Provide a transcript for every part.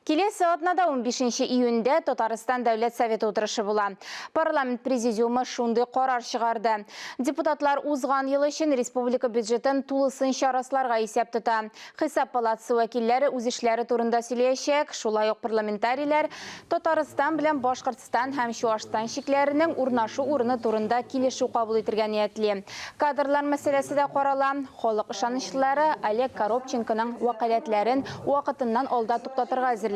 Киләсе атнада 15 июньдә Татарстан Дәүләт Советы утырышы була. Парламент президиумы шундый карар чыгарды. Депутатлар узган ел өчен республика бюджетын тулысынча расларга исәп тота. Хисап палатасы вәкилләре үз эшләре турында сөйләячәк, шулай ук парламентарийлар Татарстан белән Башкортстан һәм Чуашстан чикләренең урнашу урыны турында килешү кабул итергә ниятли. Кадрлар мәсьәләсе дә карала. Халык ышанычлылары Олег Коробченконың вәкаләтләрен вакытыннан алда туктатырга әзерләнә.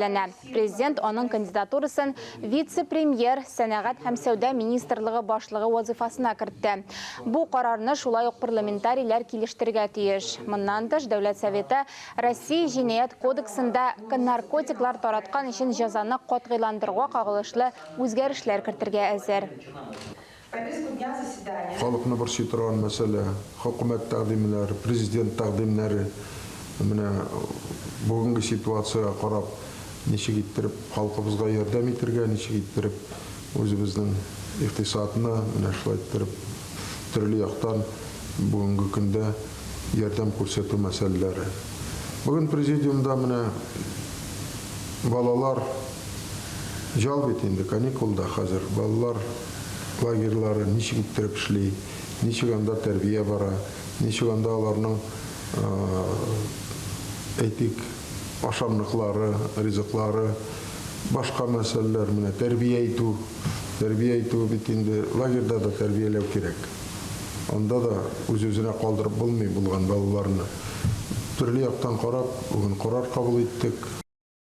Президент аның кандидатурасын вице-премьер, сәнәгать һәм сәүдә министрлыгы башлыгы вазыйфасына кертте. Бу карарны шулай ук парламентарийлар килештерергә тиеш. Моннан тыш, Дәүләт Советы Россия Җинаять кодексында наркотиклар тараткан өчен җәзаны катгыйландыруга кагылышлы үзгәрешләр кертергә әзер. Халыкны борчый торган мәсьәлә, хөкүмәт тәкъдимнәре, президент тәкъдимнәре менә бүгенге ситуациягә карап, ничек иттереп халкыбызга ярдәм итергә, ничек иттереп үзебезнең икътисадны менә шулай иттереп төрле яктан бүгенге көндә ярдәм күрсәтү мәсьәләләре. Бүген президиумда менә балалар Җал бит инде, каникулда хәзер балалар лагерьлары ничек иттереп эшли, ничек анда тәрбия бара, ничек анда аларның, әйтик, ашамлыклары, ризыклары, башка мәсьәләләр, менә тәрбия итү, тәрбия итү бит инде лагерьда да тәрбияләү кирәк. Анда да үз-үзенә калдырып булмый булган балаларны. Төрле яктан карап, бүген карар кабул иттек.